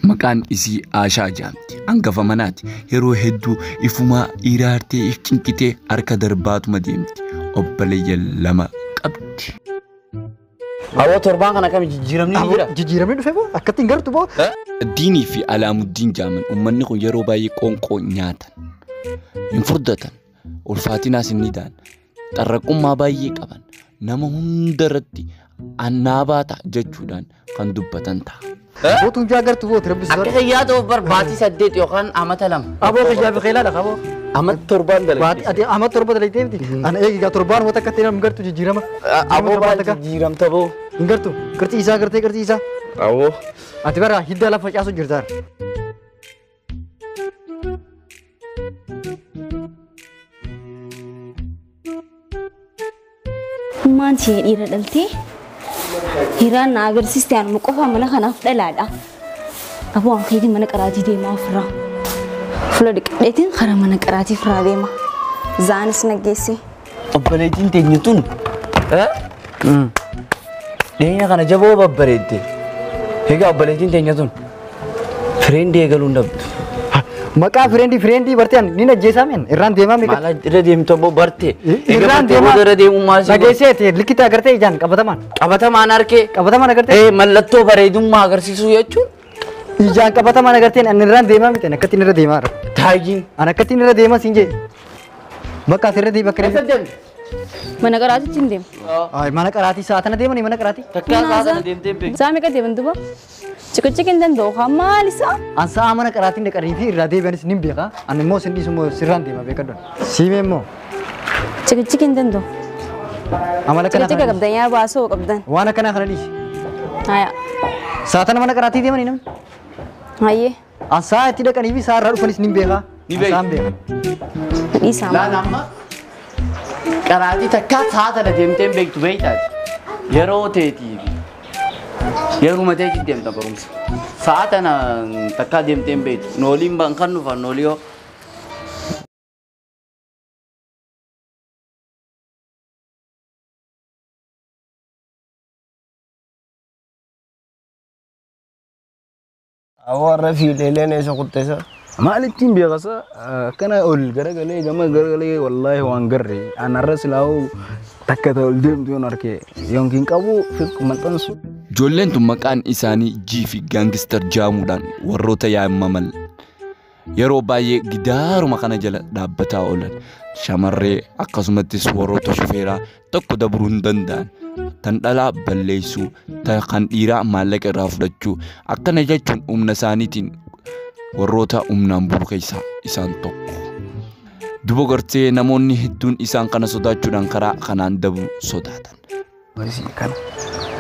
Maqaan isii Aashaa jedhamti. Hangafa manaati. Yeroo hedduu ifumaa hiraartee if cinqitee harka darbaatuma deemti. Obboleeyyan lama qabdi. Aboo torbaan kana kam jijjiiramni ni jira? Jijjiiramni dhufe boo akkatti hin gartu boo. Diinii fi Alaamuddiin jaaman uummanni kun yeroo baay'ee qoonqoo nyaatan. Hin furdatan. Ulfaatinaas hin ta'an. Xarraqummaa baay'ee qaban. Nama hunda irratti annaabaa ta'a jechuudhaan kan dubbatan ta'a. Bootuun jaa gartu booti rabbi Akka kiyyaa ta'uuf bar baatii 8 yookaan amata 2. Aboo kiyyaa fi keelaa dha aboo. Amata torbaan Baati dalagde. ati amata torba dalagdee miti. Ana eegi gaa torbaan wanta akkatti hin gartu jijjiirama. Aboo baal jijjiiramta boo. Hin gartu qirxii isaa gartee qirxii isaa. Aboo. Ati bara hidda lafa facaasu jirtaan. Ummaan ishee dhiira dhaltee hiraan na agarsiiste anuma qofa mana kanaaf dhalaadha. Aboo an keetiin mana qaraatii deemaa ofirraa. Fuula dhiqadheetiin karaa mana qaraatii ofirraa deema. Zaanis na geesse. Obboleettiin teenya tun. Dhiyeenya kana jaboo babbareedde. Egaa obboleettiin teenya tun fireendii eegaluu hin dhabdu. Maqaa fireendii fireendii bartee ani ni najjeesaa meen irraan deemaa meeqa. Maal irra deemtu aboo barte. Irraan deemaa. Irra deemuu maal si godhe? Nageessee likkitti agartee ijaan qabatamaan. Qabatamaan harkee. Qabatamaan agartee. Mallattoo bareedummaa agarsiisuu jechuun. Ijaan qabatamaan agarteen ani irraan deemaa miti ani akkattiin irra deemaa jira. Taayyiin. Ani akkattiin irra deemaa siin jee. Bakka ati irra deema akka Eessa deemte? Mana qaraatiitti hin deemu. Ay mana qaraatii sa'a tana deemanii mana qaraatii. Takkaa sa'a sana deemtee beektu. Sa'a meeqa deeman duuba? Ciqiciqi hin danda'u haa maal isaa? An sa'a mana qaraatiin dhaqanii fi irraa deebi'anis nin beeka. Ani immoo sin dhiisu immoo sirraan deema beekadhu. Siimee immoo. Ciqiciqi hin danda'u. Amala akkanaa Ciqiciqa kana dhiisi. qabdan yaa baasoo qabdan. Waan akkanaa kana dhiisi. Haya. Sa'a tana mana qaraatii deemanii namni. Hayyee. An sa'a itti dhaqanii fi sa'a irraa dhufanis nin beeka. Ni An beekta. sa'aan beeka. Dhiisaa Laan maal? amma qaraatii takkaa sa'a sana deemtee hin beektu beektaati. Yeroo teetii fi yeruma teetii deemta barumsa. Sa'a tana takkaa deemtee hin beektu. Nooliin ban kan dhufan noolii hoo. Awwa warra fiileeleen eessa kuttesa? Maalittiin beekasa akkana ol garagalee gama garagalee wallaahi waan garre anarra silaa'uu takka ta'e ol deemtu yoon arke yookiin qabu maxxansu. Ijoolleen tun maqaan isaanii G fi Gaangistar jaamuudhaan warroota yaamaman yeroo baay'ee gidaaruma kana jala dhaabbataa oolan. Shamarree akkasumattis warroota shufeeraa tokko dabruu hin danda'an. Tan dhalaa balleessuu, tan kan dhiiraa maallaqa irraa fudhachuu akkana jechuun humna isaaniitiin warroota humnaan bulu keessaa isaan tokko. Duba gartee namoonni hedduun isaan kana sodaachuudhaan karaa kanaan dabru sodaatan.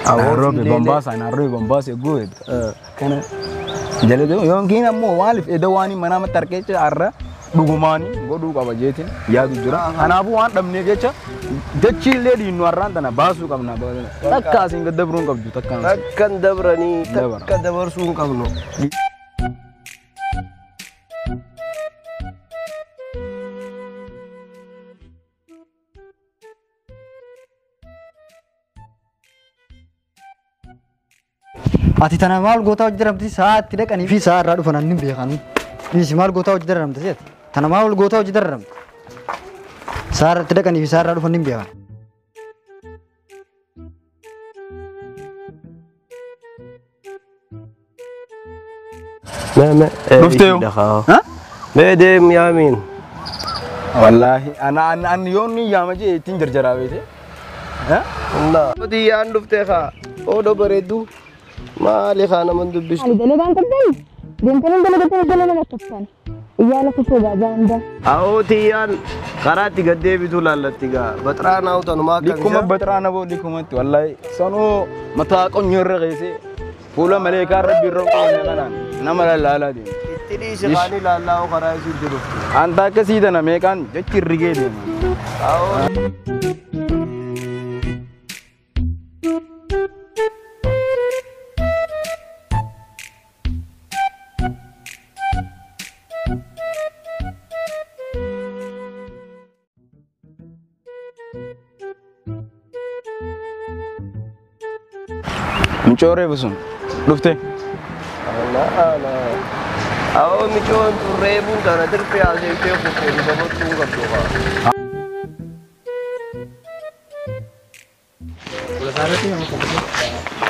Nairobi Mombasa Nairobi Mombasa good. Kana jala deemu yookiin ammoo maaliif edda waan manaa matti argee jira har'a dhugumaanii godhuu qaba jeetiin yaadu jira. Kanaafuu waan dhabneef jecha dachii illee dhiinnu har'aan tana baasuu qabna. Takka asiin gad dabruu hin qabdu takkaan. Takkan dabranii Dabra. takka dabarsuu hin qabnu. Ati tana maal gootaa hojii daramti sa'a itti dhaqanii fi sa'a irraa dhufan ani hin beekan. Dhiisi maal gootaa hojii daramte seeti. Tana maal gootaa hojii daramte. Sa'a itti dhaqanii fi sa'a irraa dhufan hin beekan. Mee mee. Dhuftee yoo? Ha? Mee deem yaamiin. Wallaahi ana ana ani yoon ni yaama jee ittiin jarjaraa beete. Ha? Xiyyaan dhuftee kaa oodho bareeddu maali kaa naman dubbistu. Ani dalagaan qabdan deemtanii dalagatanii dalagaa lakkooftan. Iyyaa lakkoofsa gaazaa Awoo xiyyaan karaa itti gad deebitu laallatti gaa baxiraan hawwatanumaa akka Likkuma baxiraan aboo likkumatti wallaahi sanoo mataa qonyoo irra geessee fuula maleekaa rabbi irra qoonye kanaan nama lallaalaa deema. Itti dhiisi kaanii laallaa'u karaa isiitti dhuftu. Anta akkasii tana meeqaan jechi rigee deema. Awoo. Micooree sun dhufte. Ana. Awoo micoon reebuun tana tirfee haasa'ee kuftee dhugabattuu qabdu haa.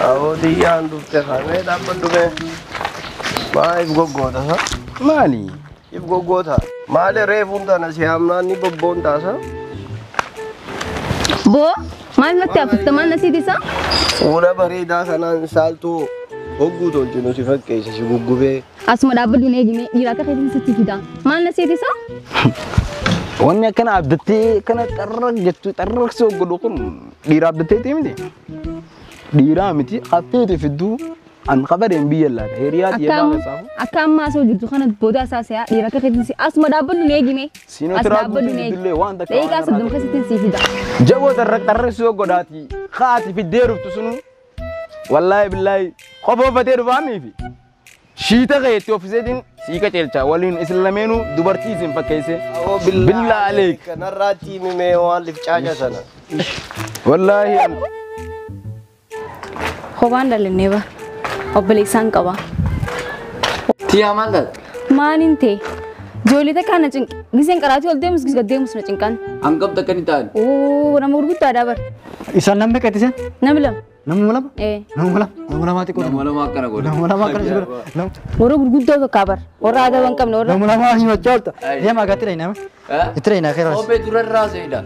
Awoo diyyaan dhufte kamee dhaabbadhu mee. Maa if goggoota sa? Maali? If goggoota. Maali reefuun tana si hamnaan ni bobboon taasa? Boo maal natti afufta maal nasiiti isaa? Fuula bareedaa kanaan saaltuu hogguu tolchinu si fakkeessa si guggubee. Asuma dhaabbadhu na eegime dhiira akka keetiin sitti fida. Maal nasiiti isaa? Wanni akkana abdattee kana xarraq jettu xarraqsi godhu kun dhiira abdatteetii miti. Dhiiraa miti hafteeti fidduu an qabareen biyya laata hiriyaa xiyyaa keessaa. Akka ammaa osoo jirtu kana booda isaa se'aa dhiira akka keetiin si asuma dhaabbadhu na eegime. Siinoo tiraa guutuu waan takka. Daqiiqaa 30 keessatti si fida. Jaboo xarraq xarraqsi godhaati haati fiddee dhuftu sunu wallaahi billaahi qophooffatee dhufaamiifi. Shiita keetti ofiseetiin sii qajeelcha waliin isin lameenuu dubartii isin fakkeesse. Billaa aleek. Kanarraatti himimee waan lifcaaca sana. Wallaahi. Kophaan dhalannee bara obboleessaan qaba. Tiyaa maal taate? Maaliin ta'e? Ijoollee takka na cinqe. Giseen qaraatii ol deemus gad deemus na cinqan. Hangam takka ni ta'an? Oo nama gurguddaadha bara. Isaan namni meeqa ittisen? Namni lama. Namuma lama? Ee. Namuma lama? Nama lamaa xiqqoo. Nama lama akkana godha. Nama lama akkana godha. Warra gurguddoo tokko bara. Warra aadaa hin qabne warra. Nama lama himachaa oolta. Deemaa gaatti dhayinaa. Itti dhayinaa keera. Kophee durarraa seeda.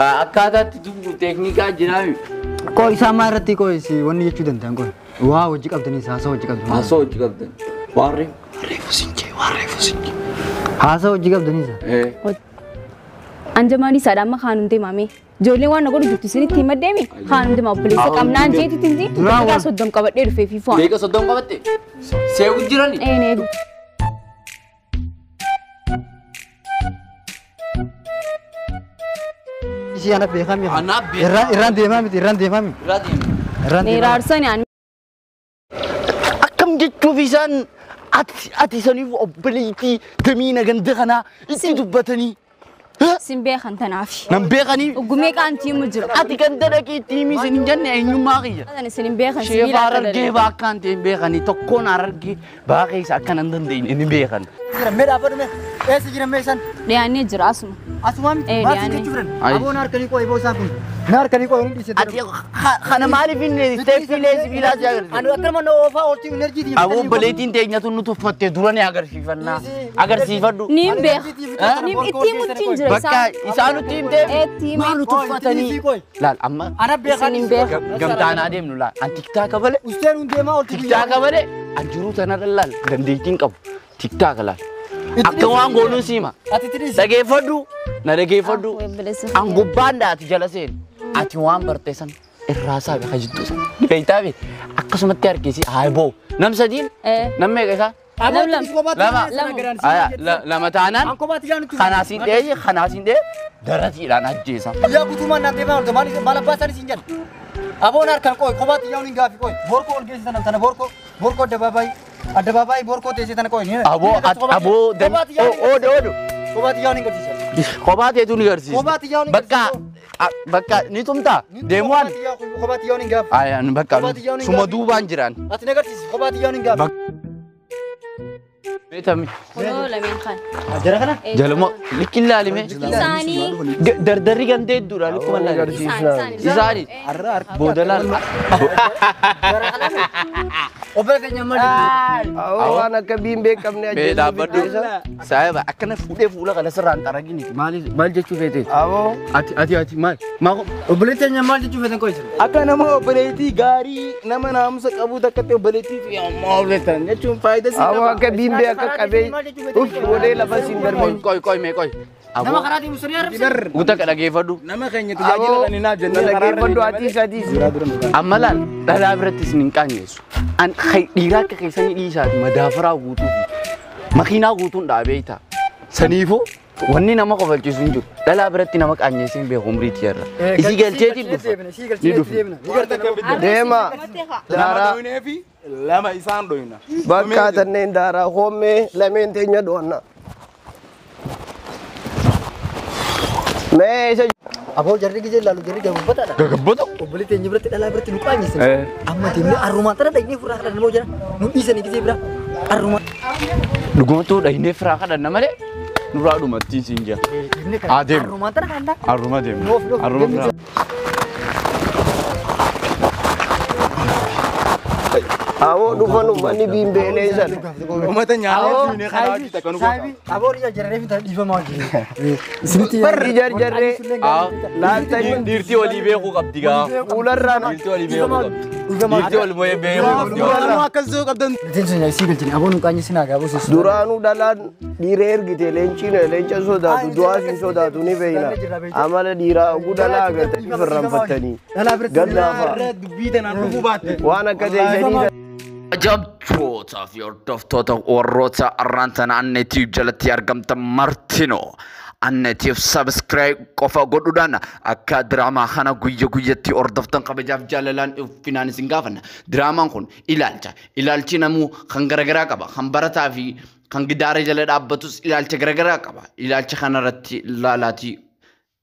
Akkaataatti dubbu teeknikaa jiraami. Koo isaan maal irratti koo wanni jechuu danda'an koo. Waa hojii qabdanii haasaa hojii qabdanii. Haasaa hojii qabdanii. Waan reefu sinjee waan reefu sinjee. Haasaa hojii qabdanii isa. Anjamaanii isaadha amma kaanum deemame. Ijoolleen waan na godhu jirtu isinitti hima deemi kaanum deema obboleessa qabnaan jeetitti hin jiru. Daqiiqaa 30 qabadhee dhufee fi fo'an. Daqiiqaa 30 qabatte? Seegu jirani? Ee neegu. Ishii ana beekaa mi'a. Ana beekaa. Irraan deemaa miti irraan deemaa miti. Irraa deema. Irraan deemaa. Neeraarsani ani. Akkam jechuuf isaan ati saniif obboleettii damiina ganda kanaa itti dubbatanii. Sin beekan tanaafi. Nan beekanii. Ogumee qaantii himu jira. Ati ganda dhaqii itti himi isin hin jenne eenyummaa kiyya. Kan isin hin beekan Sheefa Harargee baakkaan ta'e hin beekanii tokkoon Harargee baa keessa akkana hin dandeenye ni beekan. Mee dhaabbadhu mee eessa jiran mee isaan? Dhiyaannee jira asuma. Asuma miti maal si jechuu fedhan? Aboon harkanii qooyi boo isaan kun. Na harkanii qooyi ni dhiise. Ati kana maaliif inni isteeppiilee sibiilaa si agarsiisa? Ani akkanuma na oofaa ooltii enerjii diimtanii. Aboo obboleettiin teenyatu nu tuffatte dura ni agarsiifannaa. Agarsiifadhu. Ni hin beeka. Ni itti himutti hin jira Bakka isaan. isaan nutti himtee Itti hime. maal nu tuffatanii? Laal amma Ana beekaa Isin hin beeka. gamtaanaa deemnu laal. An tiktaaka malee Usteen hun deemaa ooltii. tiktaaka malee an jiruu tanarra laal dandeettiin qabu tiktaaka laal. Akka waan goonuun siima. Ati itti dhiisi. Dhageeffadhu na dhageeffadhu. Obboleessa. An gubbaan ati jala seeni. Ati waan barte san irraa saabe ka jittu san. Beektaa be akkasumatti harkisi haa boo. Nam sadiin nam meeqa isaa? Lama. Lama. Lama taanaan kanaasiin dhee kanaasiin dhee daratiidhaan ajjeesa. Guyyaa guutummaan naan deemaa oolta maal maal abbaa isaanii siin jedhan. Aboon harkaan qooyi kophaatti yaa'uun hin gaafi qooyi. Borkoo ol geesse tana borkoo borkoo addabaabaayii addabaabaayii borkoo teessee tana qooyi. Aboo aboo oodo oodo. Kophaatti yaa'uun hin garsiisa. Kophaa teetu ni garsiisa. Kophaatti yaa'uun hin Bakka bakka ni tumtaa deemuwaan. Kophaatti yaa'uun hin gaafi. Ayaan bakka suma duubaan jiraan. Ati na garsiisi kophaatti yaa'uun hin gaafi. Beetami. Kunoo lameen kan. Jara kana? Jaluma likki ilaalime. Isaanii. Dardarri gandee hedduudha likkuma ilaali. Isaan. Isaani. Booda laal. Obbola keenya maal? Awoo waan akka biin beekamne Mee ajjeesuu dhaabbadhu. fiddeessa. Saayiba akkana fuudhee fuula kana sirraan xaragini. Maal maal jechuu feete? Awoo. Ati ati ati maal? Maal Obboleetti keenya maal jechuu feetan qoyisa? Akka nama obboleettii gaarii nama naamusa qabu takkatti obboleettii fi ammaa obboleettan jechuun faayidaa si Awoo akka biimbee akka qabee uf godhee lafa siin darbe. Qoy qoy qoy mee qoy. Nama karaa deemu sanii arrabsa. Guuta ka dhageeffadhu. Nama keenya tajaajila kan hin jennee Dhaggeeffadhu atiis atiis. Amma laal dhalaa biratti isin hin qaanyeessu. An dhiiraa akka keessanii dhiisaati madaafaraa guutuu fi makiinaa guutuun dhaabee ta'a. Saniifuu wanni nama kofalchiisu hin jiru. Dhalaa biratti nama qaanyeessee hin beeku umrii tiyarra. Isii galcheetiin dhufa. Ni dhufu. Deema. Lama Daaraa. dhoynee fi lama isaan dhoyna. Bakka tanneen daaraa hoomee lameen teenya dhoonna. Mee isa Aboo jarri gisee ilaalu jarri gabaabataadha. Gagabbata. Obboleetti keenya biratti dhalaa biratti nu qaanyeessan. Amma deemnee arrumaan tana dhaqnee furaa kadhanna moo jira? Nu dhiisanii gisee bira. Arruma. Dhugumattuu dhahinee firaa kadhanna malee nurraa dhumattiin siin jira. Adeemu. Arrumaan tana kan Arruma deemu. Arruma firaa. Awoo dhufan uummanni biimbeelee san. Uummata nyaatee fiinee kanaa hojii takka nu godha. Saayibii aboon ija jarree fi dhiifama wajjin. Isinitti Barri jarjarree laaltanii Dhiirtii walii beekuu qabdi gaa. fuularraan Dhiirtii walii beekuu qabdi. Dhiirtii wal beekuu qabdi. Duraanuu akkas ta'uu qabdan. Nitiin sun isii galchine aboon qaanyi sinaa gaaboo siis. Duraanuu dhalaan dhiira ergite leenciin leenca sodaatu du'aas hin sodaatu ni beeyna. Amala dhiiraa oguu dhalaa agartanii firranfattanii. Gallaafa Dubbii tanaan dhufuu baatte. Waan akka teessanii. Ajabtootaa fi hordoftoota warroota arraan tana Anneetiif jalatti argamtan martinoo Anneetiif sabiskiraayib qofa godhuudhaan akka diraamaa kana guyya guyyatti hordoftan kabajaaf jaalalaan ulfinaan isin gaafanna. Diraamaan kun ilaalcha. Ilaalchi namuu kan garagaraa qaba. Kan barataa fi kan gidaara jala dhaabbatus ilaalcha garagaraa qaba. Ilaalcha kanarratti laalaatii